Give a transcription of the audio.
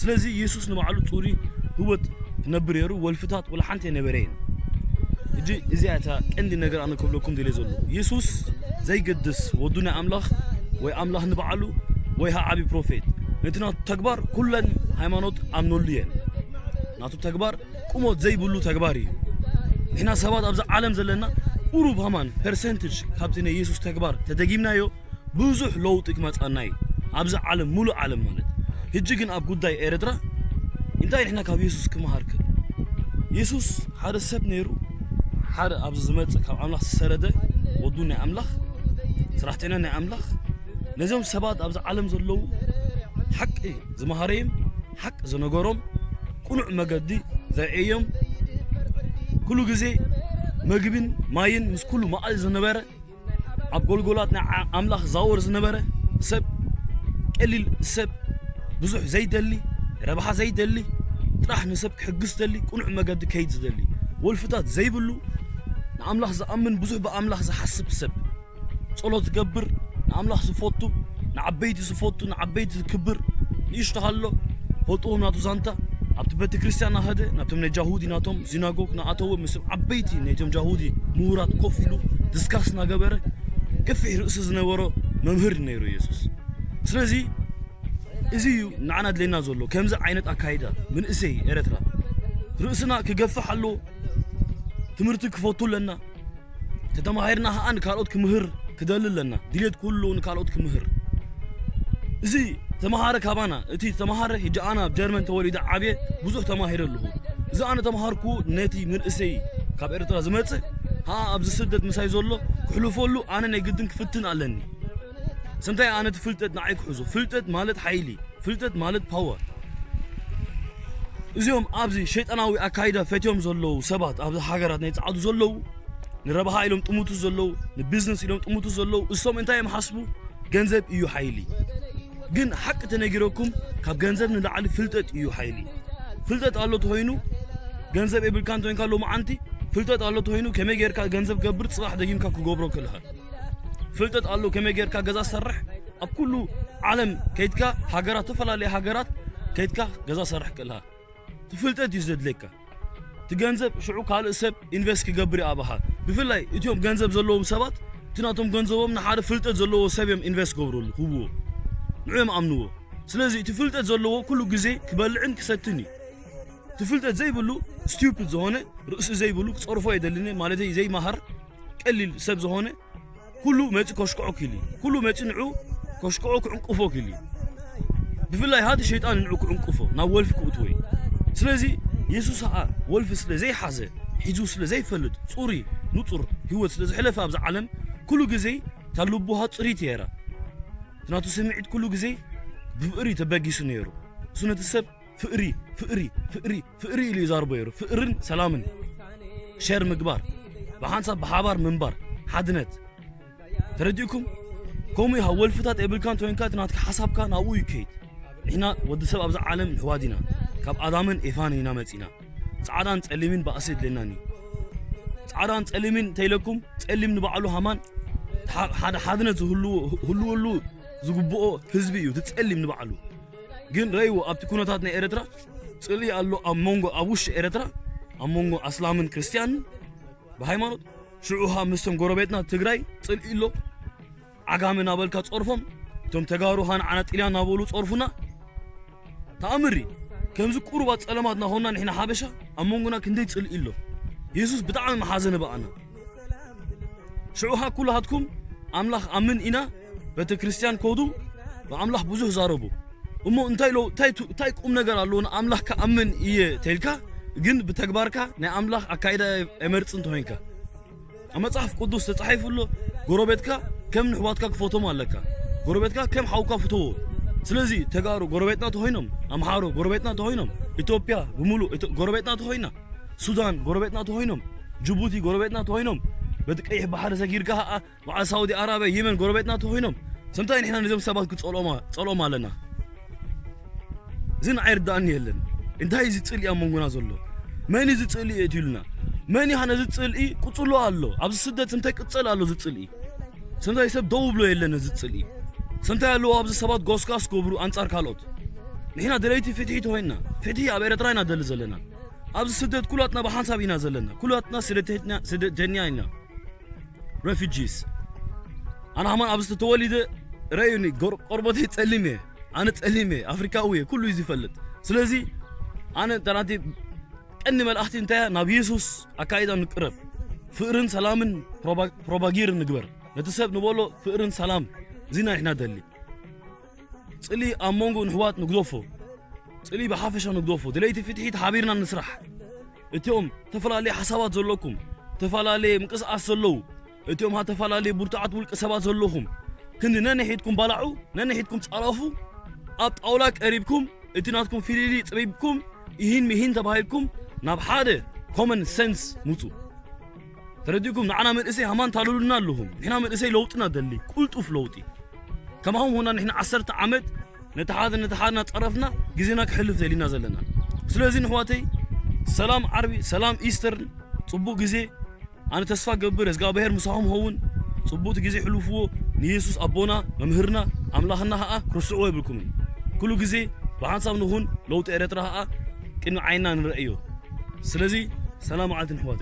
ስለዚ የሱስ ንባዕሉ ጽሩይ ህይወት ክነብር ነይሩ፣ ወልፍታት ወላ ሓንቲ የነበረ እየን። ሕጂ እዚኣ እታ ቀንዲ ነገር ኣነ ክብለኩም ደልየ ዘለኹ። የሱስ ዘይገድስ ወዱ ናይ ኣምላኽ ወይ ኣምላኽ ንባዕሉ ወይ ኸዓ ዓቢ ፕሮፌት። ነቲ ናቱ ተግባር ኩለን ሃይማኖት ኣምነሉ እየን። ናቱ ተግባር ቁሞት ዘይብሉ ተግባር እዩ። ንሕና ሰባት ኣብዚ ዓለም ዘለና ቁሩብ ሃማን ፐርሰንትጅ ካብቲ ናይ የሱስ ተግባር ተደጊምናዮ ብዙሕ ለውጢ ክመጻና እዩ። ኣብዚ ዓለም፣ ሙሉእ ዓለም ማለት። ሕጂ ግን ኣብ ጉዳይ ኤርትራ እንታይ ንሕና ካብ የሱስ ክመሃር ክእል? የሱስ ሓደ ሰብ ነይሩ፣ ሓደ ኣብዚ ዝመጽእ ካብ ኣምላኽ ዝሰረደ ወዱ ናይ ኣምላኽ፣ ሰራሕተኛ ናይ ኣምላኽ። ነዞም ሰባት ኣብዚ ዓለም ዘለዉ ሓቂ ዝመሃረዮም፣ ሓቂ ዝነገሮም፣ ቅኑዕ መገዲ ዘርእዮም፣ ኩሉ ግዜ መግብን ማይን ምስ ኩሉ መዓል ዝነበረ፣ ኣብ ጎልጎላት ናይ ዓ-፣ ኣምላኽ ዛወር ዝነበረ ሰብ፣ ቀሊል ሰብ፣ ብዙሕ ዘይደሊ፣ ረብሓ ዘይደሊ፣ ጥራሕ ንሰብ ክሕግዝ ዝደሊ፣ ቅኑዕ መገዲ ከይድ ዝደሊ፣ ወልፍታት ዘይብሉ፣ ንኣምላኽ ዝኣምን፣ ብዙሕ ብኣምላኽ ዝሓስብ ሰብ፣ ጸሎት ዝገብር፣ ንኣምላኽ ዝፈቱ፣ ንዓበይቲ ዝፈቱ፣ ንዓበይቲ ዝክብር፣ ንእሽቶ ሃሎ፣ ፈልጥዎም ናቱ ዛንታ፣ ኣብቲ ቤተ ክርስቲያን ናኸደ፣ ናብቶም ናይ ጃሁዲ ናቶም ሲናጎግ ናኣተወ፣ ምስ ዓበይቲ ናይቶም ጃሁዲ ምሁራት ኮፍ ኢሉ ዲስካስ እናገበረ፣ ገፊሕ ርእሲ ዝነበሮ መምህር ነይሩ የሱስ። ስለዚ፣ እዚ እዩ ንዓና ድሌና ዘሎ፣ ከምዚ ዓይነት ኣካይዳ፣ መንእሰይ ኤረትራ። ርእስና ክገፍሕ ኣለዎ፣ ትምህርቲ ክፈቱ ኣለና፣ ተተማሂርና ኸኣ ንካልኦት ክምህር ክደሊ ኣለና። ድሌት ኩሉ ንካልኦት ክምህር። እዚ ተማሃረ ካባና፣ እቲ ተማሃረ ሕጂ ኣነ ኣብ ጀርመን ተወሊደ ዓብየ ብዙሕ ተማሂረ ኣለኹ። እዚ ኣነ ተማሃርኩ ነቲ መንእሰይ ካብ ኤርትራ ዝመጽእ፣ ኸኣ ኣብዚ ስደት ምሳይ ዘሎ ክሕልፈሉ ኣነ ናይ ግድን ክፍትን ኣለኒ። ስንታይ ኣነ እቲ ፍልጠት ንዓይ ክሕዞ? ፍልጠት ማለት ሓይሊ፣ ፍልጠት ማለት ፓወር። እዚኦም ኣብዚ ሸይጣናዊ ኣካይዳ ፈትዮም ዘለዉ ሰባት፣ ኣብዚ ሃገራት ናይ ጸዓዱ ዘለዉ፣ ንረብሃ ኢሎም ጥሙቱ ዘለዉ፣ ንቢዝነስ ኢሎም ጥሙቱ ዘለዉ፣ እሶም እንታይ እዮም ሓስቡ? ገንዘብ እዩ ሓይሊ። ግን ሓቂ ተነጊረኩም፣ ካብ ገንዘብ ንላዕሊ ፍልጠት እዩ ሓይሊ። ፍልጠት ኣሎ ተኾይኑ፣ ገንዘብ የብልካ እንተኾይንካ ሎማዓንቲ፣ ፍልጠት ኣሎ ተኾይኑ፣ ከመይ ጌርካ ገንዘብ ገብር ጽባሕ ደጊምካ ክገብሮ ከለኻ። ፍልጠት ኣሎ ከመይ ጌርካ ገዛ ሰርሕ፣ ኣብ ኩሉ ዓለም ከይድካ ሃገራት፣ ዝተፈላለየ ሃገራት ከይድካ ገዛ ሰርሕ ከለኻ። እቲ ፍልጠት እዩ ዘድልየካ። እቲ ገንዘብ ሽዑ ካልእ ሰብ ኢንቨስት ክገብር እዩ ኣባኻ። ብፍላይ እቲኦም ገንዘብ ዘለዎም ሰባት፣ እቲ ናቶም ገንዘቦም ንሓደ ፍልጠት ዘለዎ ሰብ እዮም ኢንቨስት ክገብርሉ፣ ክህብዎ። ንዑ እዮም ኣምንዎ። ስለዚ እቲ ፍልጠት ዘለዎ ኩሉ ግዜ ክበልዕን ክሰትን እዩ። እቲ ፍልጠት ዘይብሉ፣ ስቱፒድ ዝኾነ፣ ርእሲ ዘይብሉ፣ ክጸርፎ የደልን ማለተይ ዘይመሃር፣ ቀሊል ሰብ ዝኾነ፣ ኩሉ መጺ ከሽክዖ ክኢሉ እዩ። ኩሉ መጺ ንዑ ከሽክዖ ክዕንቅፎ ክኢሉ እዩ። ብፍላይ ሃቲ ሸይጣን ንዑ ክዕንቅፎ፣ ናብ ወልፊ ክእትዎ እዩ። ስለዚ የሱስ ኸኣ ወልፊ ስለ ዘይሓዘ፣ ሒዙ ስለ ዘይፈልጥ፣ ጽሩይ፣ ንጹር ህይወት ስለ ዘሕለፈ ኣብዚ ዓለም፣ ኩሉ ግዜ እታ ልቡሃ ጽሪት እያ ነይራ። እቲ ናቱ ስምዒት ኩሉ ግዜ ብፍቕሪ ተበጊሱ ነይሩ። እሱ ነቲ ሰብ ፍቕሪ፣ ፍቕሪ፣ ፍቕሪ፣ ፍቕሪ ኢሉ ይዛርቦ ነይሩ። ፍቕርን ሰላምን፣ ሸር ምግባር፣ ብሓንሳብ ብሓባር ምንባር፣ ሓድነት። ተረዲእኩም? ከምኡ ኢኻ ወልፍታት የብልካ እንተኮይንካ፣ እቲ ናትካ ሓሳብካ ናብኡ ይከይድ። ንሕና ወዲ ሰብ ኣብዚ ዓለም ኣሕዋት ኢና። ካብ ኣዳምን ኤፋን ኢና መጺና። ጻዕዳን ጸሊምን ባእሲ የድልየናን እዩ። ጻዕዳን ጸሊምን እንተኢለኩም፣ ጸሊም ንባዕሉ ሃማን ሓ-፣ ሓደ ሓድነት ዝህልዎ-፣ ህልወሉ ዝግብኦ ህዝቢ እዩ፣ እቲ ጸሊም ንባዕሉ። ግን ረእይዎ፣ ኣብቲ ኩነታት ናይ ኤረትራ ጽልኢ ኣሎ ኣብ መንጎ፣ ኣብ ውሽጢ ኤረትራ፣ ኣብ መንጎ ኣስላምን ክርስትያንን ብሃይማኖት። ሽዑ ኸኣ ምስቶም ጎረቤትና ትግራይ ጽልኢ ኣሎ። ዓጋመ እናበልካ ጸርፎም፣ እቶም ተጋሩ ኸኣ ንዓና ጥልያን እናበሉ ጸርፉና። ተኣምር እዩ። ከምዚ ቁሩባት ጸለማት እናኾንና ንሕና ሓበሻ ኣብ መንጎና ክንደይ ጽልኢ ኣሎ። የሱስ ብጣዕሚ ምሓዘነ ብኣና። ሽዑ ኸኣ ኩላትኩም ኣምላኽ ኣምን ኢና፣ ቤተ ክርስቲያን ከዱ፣ ብኣምላኽ ብዙሕ ዛረቡ። እሞ እንታይ ሎ-፣ እንታይ ቱ-፣ እንታይ ቁም ነገር ኣለዎ ንኣምላኽ ክኣምን እየ ተልካ፣ ግን ብተግባርካ ናይ ኣምላኽ ኣካይዳ ኣይመርጽን እንተኾይንካ? ኣብ መጽሓፍ ቅዱስ ተጻሒፉ ኣሎ፣ ጎረቤትካ ከም ንሕዋትካ ክፈትዎም ኣለካ። ጎረቤትካ ከም ሓውካ ፍተዎ። ስለዚ ተጋሩ ጎረቤትና ተኾይኖም፣ ኣምሓሩ ጎረቤትና ተኾይኖም፣ ኢትዮጵያ ብምሉእ ኢትዮ-፣ ጎረቤትና ተኾይና፣ ሱዳን ጎረቤትና ተኾይኖም፣ ጅቡቲ ጎረቤትና ተኾይኖም፣ በቲ ቀይሕ ባሕሪ ሰጊርካ ኸኣ በዓል ሳውዲ ኣራብያ፣ የመን ጎረቤትና ተኾይኖም፣ ስንታይ ንሕና ነዞም ሰባት ክጸልኦም፣ ጸልኦም ኣለና? እዚ ንዓይ ርዳእኒ የለን። እንታይ እዚ ጽልኢ ኣብ መንጎና ዘሎ? መን እዚ ጽልኢ የእትዩልና? መን ኢኻ ነዚ ጽልኢ ቅጽሎ ኣሎ? ኣብዚ ስደት ስንታይ ቅጸል ኣሎ እዚ ጽልኢ? ስንታይ ሰብ ደው ብሎ የለን እዚ ጽልኢ? ስንታይ ኣለዎ ኣብዚ ሰባት ጎስጋስ ክገብሩ ኣንጻር ካልኦት? ንሕና ደለይቲ ፍትሒ ተኾይንና፣ ፍትሒ ኣብ ኤርትራ ኢና ደሊ ዘለና። ኣብዚ ስደት ኩላትና ብሓንሳብ ኢና ዘለና። ኩላትና ስደተኛ ኢና። Refugees። ኣነ ሃማን ኣብዚ ተወሊደ ረዩኒ፣ ቆርቦተይ ጸሊም እየ። ኣነ ጸሊም እየ፣ ኣፍሪካዊ እየ፣ ኩሉ እዩ ዝፈልጥ። ስለዚ ኣነ ጠናቲ ቀኒ መልእኽቲ እንታይ እያ? ናብ የሱስ ኣካይዳ ንቅረብ። ፍቕርን ሰላምን ፕሮባጊር ንግበር። ነቲ ሰብ ንበሎ ፍቕርን ሰላም፣ እዚ ኢና ንሕና ደሊ። ጽሊ ኣብ መንጎ ንሕዋት ንግደፎ። ጽሊ ብሓፈሻ ንግደፎ። ደለይቲ ፍትሒ ተሓቢርና ንስራሕ። እቲኦም ተፈላለየ ሓሳባት ዘለኩም፣ ተፈላለየ ምንቅስቃስ ዘለዉ፣ እቲኦም ሀ ተፈላለየ ብርቱዓት ውልቀ ሰባት ዘለኹም፣ ክንዲ ነንሒድኩም ባላዑ፣ ነንሒድኩም ጸረፉ፣ ኣብ ጣውላ ቀሪብኩም፣ እቲ ናትኩም ፊሊሊ ጽቢብኩም፣ ኢሂን ሚሂን ተባሂልኩም፣ ናብ ሓደ ኮመን ሰንስ ሙጹ። ተረዲእኩም? ንዓና መንእሰይ ሃማን ታልሉና ኣለኹም። ንሕና መንእሰይ ለውጥና ደሊ፣ ቁልጡፍ ለውጢ። ከማኹም ሆና ንሕና ዓሰርተ ዓመት ነቲ ሓደ ነቲ ሓደ እናጸረፍና ግዜና ክሕልፍ ደሊና ዘለና። ስለዚ ንሕዋተይ፣ ሰላም ዓርቢ፣ ሰላም ኢስተርን፣ ጽቡቕ ግዜ። ኣነ ተስፋ ገብር እዝጋብሔር ምሳኹም ኸውን። ጽቡቕቲ ግዜ ሕሉፍዎ። ንየሱስ ኣቦና፣ መምህርና፣ ኣምላኽና ኸኣ ክርስዕዎ የብልኩምን። ኩሉ ግዜ ብሓንሳብ ንኹን፣ ለውጢ ኤርትራ ኸኣ ቅድሚ ዓይንና ንረእዮ። ስለዚ ሰላም መዓልቲ ንሕዋተይ።